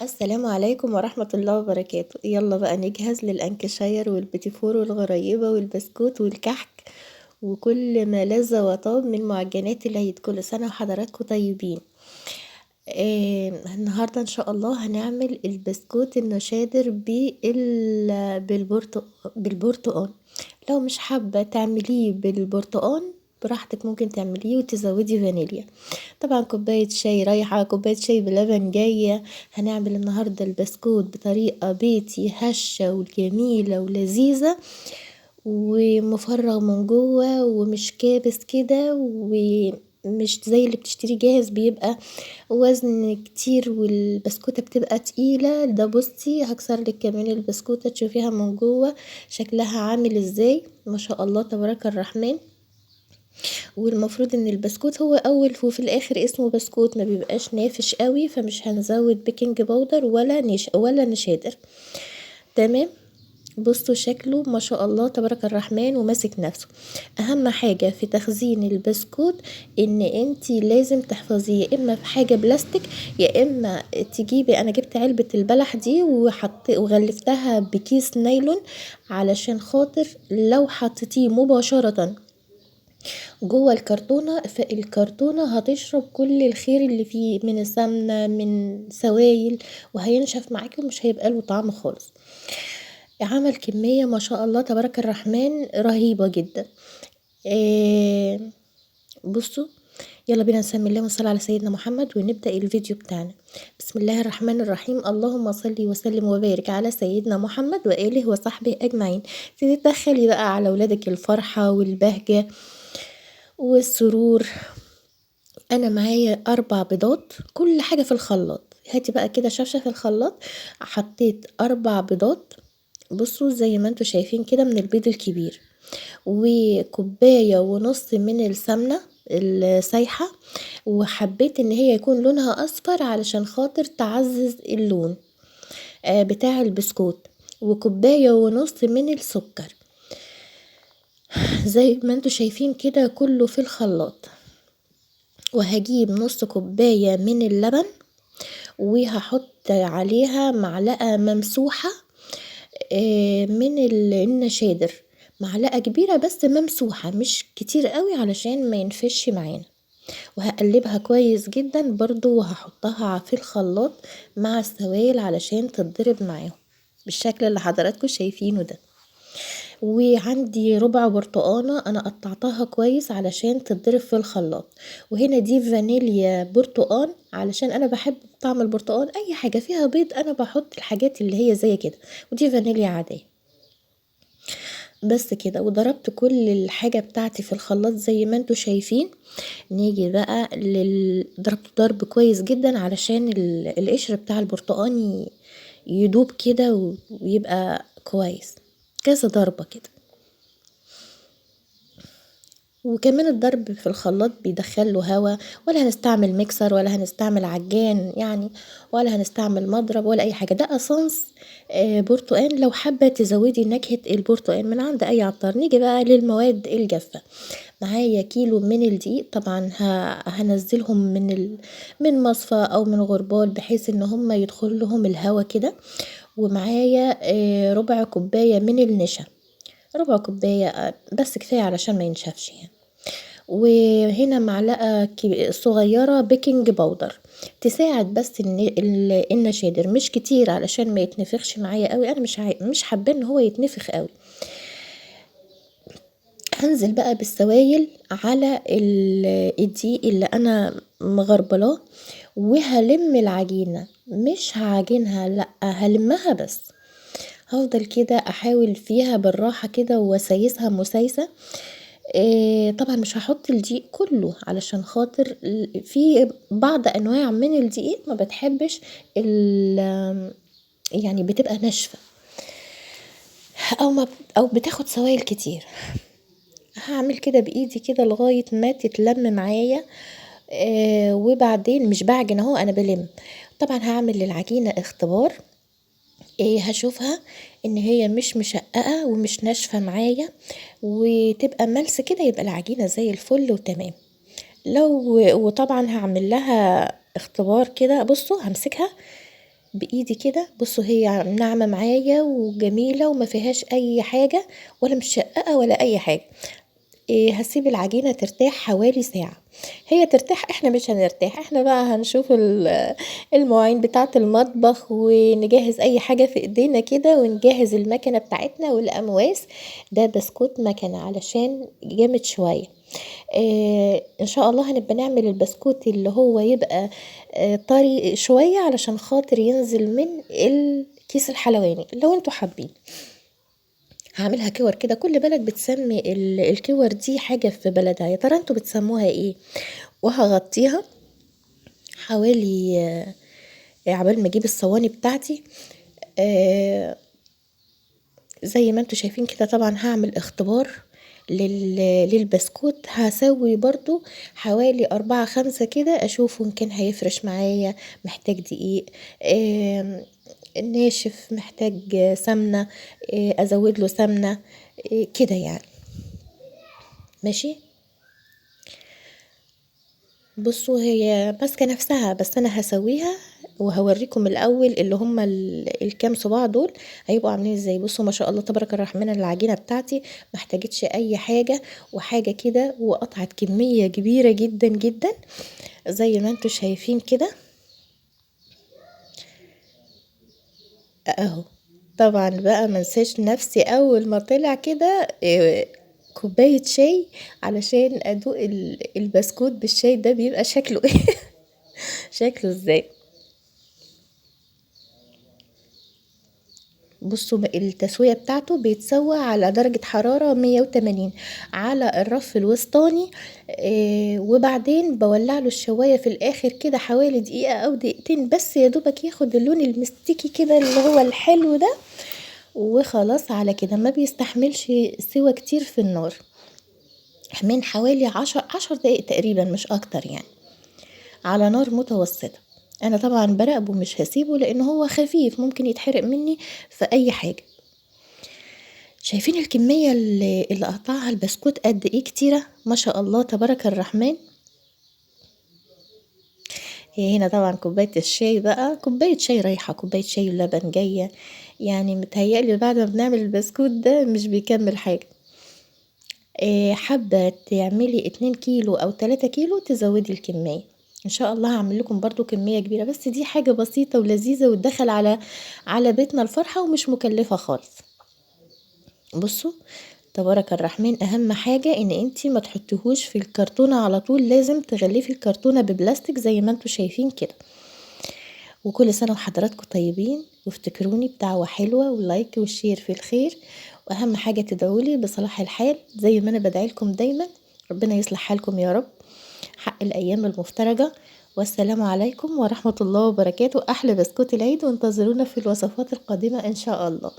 السلام عليكم ورحمة الله وبركاته. يلا بقى نجهز للأنكشاير والبيتيفور والغريبة والبسكوت والكحك وكل ما لذ وطاب من معجنات العيد. كل سنة وحضراتكم طيبين. النهاردة إن شاء الله هنعمل البسكوت النشادر بالبرتقال. لو مش حابة تعمليه بالبرتقال براحتك، ممكن تعمليه وتزودي فانيليا. طبعا كوباية شاي رايحة، كوباية شاي بلبن جاية. هنعمل النهاردة البسكوت بطريقة بيتي هشة وجميلة ولذيذة ومفرغ من جوه ومش كابس كده، ومش زي اللي بتشتريه جاهز بيبقى وزن كتير والبسكوتة بتبقى تقيلة. ده بصي هكسر لك كمان البسكوتة تشوفيها من جوه شكلها عامل ازاي، ما شاء الله تبارك الرحمن. والمفروض ان البسكوت هو اول وفي الاخر اسمه بسكوت، ما بيبقاش نافش قوي، فمش هنزود بيكنج باودر ولا نشادر. تمام، بصوا شكله ما شاء الله تبارك الرحمن وماسك نفسه. اهم حاجة في تخزين البسكوت ان انتي لازم تحفظيه يا اما في حاجة بلاستيك يا اما تجيبي، انا جبت علبة البلح دي وغلفتها بكيس نايلون علشان خاطر لو حطيتيه مباشرة جوه الكرتونة فالكرتونة هتشرب كل الخير اللي فيه من السمنة من سوائل، وهينشف معاكي ومش هيبقى له طعم خالص. عمل كمية ما شاء الله تبارك الرحمن رهيبة جدا. بصوا يلا بينا نسمي الله ونصلي على سيدنا محمد ونبدأ الفيديو بتاعنا. بسم الله الرحمن الرحيم، اللهم صل وسلم وبارك على سيدنا محمد وآله وصحبه أجمعين. تدخلي بقى على ولادك الفرحة والبهجة والسرور. أنا معايا 4 بيضات، كل حاجة في الخلاط. هاتي بقى كده شفشة في الخلاط. حطيت 4 بيضات، بصوا زي ما انتوا شايفين كده من البيض الكبير، وكوباية ونص من السمنة السايحة، وحبيت ان هي يكون لونها اصفر علشان خاطر تعزز اللون بتاع البسكوت، وكوباية ونص من السكر. زي ما انتوا شايفين كده كله في الخلاط. وهجيب نص كوباية من اللبن وهحط عليها معلقة ممسوحة من النشادر، معلقة كبيرة بس ممسوحة مش كتير قوي علشان ما ينفش معانا. وهقلبها كويس جدا برضو، وهحطها في الخلاط مع السوائل علشان تتضرب معاهم بالشكل اللي حضراتكم شايفينه ده. وعندي ربع برتقانة انا قطعتها كويس علشان تتضرب في الخلاط. وهنا دي فانيليا برتقان علشان انا بحب طعم البرتقان، اي حاجة فيها بيض انا بحط الحاجات اللي هي زي كده. ودي فانيليا عادية بس كده. وضربت كل الحاجة بتاعتي في الخلاط زي ما انتوا شايفين. نيجي بقى ضربت ضرب كويس جدا علشان القشر بتاع البرتقان يدوب كده ويبقى كويس، كذا ضربة كده. وكمان الضرب في الخلاط بيدخله هوا، ولا هنستعمل ميكسر ولا هنستعمل عجان ولا هنستعمل مضرب ولا اي حاجة. ده اسانس برتقان لو حابة تزودي نكهة البرتقان من عند اي عطار. نيجي بقى للمواد الجافة. معايا كيلو من الدقيق، طبعا هنزلهم من مصفى او من غربال بحيث ان هم يدخل لهم الهوا كده. ومعايا ربع كوباية من النشا، ربع كوباية بس كفاية علشان ما ينشفش. وهنا معلقة صغيرة بيكنج باودر تساعد بس النشادر، مش كتير علشان ما يتنفخش معايا قوي، انا مش حابة ان هو يتنفخ قوي. هنزل بقى بالسوائل على الدقيق اللي انا مغربلاه، وهلم العجينة، مش هعجنها لا هلمها بس. هفضل كده احاول فيها بالراحة كده واسيسها مسايسة. طبعا مش هحط الدقيق كله علشان خاطر في بعض انواع من الدقيق ما بتحبش يعني بتبقى ناشفة او بتاخد سوائل كتير. هعمل كده بايدي كده لغاية ما تتلم معايا. وبعدين مش بعجن اهو، انا بلم. طبعا هعمل للعجينة اختبار، هشوفها ان هي مش مشققة ومش ناشفة معايا وتبقى ملسة كده، يبقى العجينة زي الفل وتمام. وطبعا هعمل لها اختبار كده، بصوا همسكها بإيدي كده. بصوا هي ناعمة معايا وجميلة وما فيهاش أي حاجة ولا مشققة ولا أي حاجة. هسيب العجينة ترتاح حوالي ساعة، هي ترتاح احنا مش هنرتاح، احنا بقى هنشوف المواعين بتاعة المطبخ ونجهز اي حاجة في ايدينا كده، ونجهز المكنة بتاعتنا والامواس. ده بسكوت مكنة علشان جامد شوية. ان شاء الله هنبقى نعمل البسكوت اللي هو يبقى طري شوية علشان خاطر ينزل من الكيس الحلواني لو انتوا حابين. هعملها كور كده، كل بلد بتسمي الكور دي حاجة في بلدها، يا ترى انتوا بتسموها ايه؟ وهغطيها حوالي عبال ما اجيب الصواني بتاعتي. زي ما انتوا شايفين كده. طبعا هعمل اختبار للبسكوت، هسوي برضو حوالي 4 5 كده، اشوفه ان كان هيفرش معايا، محتاج دقيق، ناشف، محتاج سمنة، ازود له سمنة، كده يعني. ماشي. بصوا هي ماسكة نفسها، بس انا هسويها وهوريكم الاول اللي هم الكام صباع دول هيبقوا عاملين ازاي. بصوا ما شاء الله تبارك الرحمن، العجينة بتاعتي ما احتاجتش اي حاجة وحاجة كده، وقطعت كمية كبيرة جدا جدا زي ما انتوا شايفين كده اهو. طبعا بقى ما انساش نفسي اول ما طلع كده، كوباية شاي علشان ادوق البسكوت بالشاي ده بيبقى شكله ايه شكله ازاي. بصوا بقى التسوية بتاعته بيتسوى على درجة حرارة 180 على الرف الوسطاني، وبعدين بولع له الشواية في الآخر كده حوالي دقيقة أو دقيقتين بس يا دوبك ياخد اللون المستكي كده اللي هو الحلو ده، وخلاص على كده. ما بيستحملش سوى كتير في النار، من حوالي 10 دقايق تقريبا مش أكتر يعني، على نار متوسطة. أنا طبعا براقبه مش هسيبه لأن هو خفيف ممكن يتحرق مني في أي حاجة. شايفين الكمية اللي قطعها البسكوت قد إيه كتيرة، ما شاء الله تبارك الرحمن. هي هنا طبعا كوباية الشاي بقى، كوباية شاي رايحة، كوباية شاي ولبن جاية، متهيألي بعد ما بنعمل البسكوت ده مش بيكمل حاجة. حابة تعملي 2 كيلو أو 3 كيلو تزودي الكمية. إن شاء الله هعمل لكم برضو كمية كبيرة، بس دي حاجة بسيطة ولذيذة وتدخل على بيتنا الفرحة ومش مكلفة خالص. بصوا تبارك الرحمن، أهم حاجة إن انتي ما تحطيهوش في الكرتونة على طول، لازم تغلفي الكرتونة ببلاستيك زي ما انتوا شايفين كده. وكل سنة وحضراتكم طيبين، وافتكروني بدعوة حلوة و like و share في الخير، وأهم حاجة تدعولي بصلاح الحال زي ما أنا بدعي لكم دايما، ربنا يصلح حالكم يا رب حق الأيام المفترجة. والسلام عليكم ورحمة الله وبركاته. أحلى بسكوت العيد، وانتظرونا في الوصفات القادمة إن شاء الله.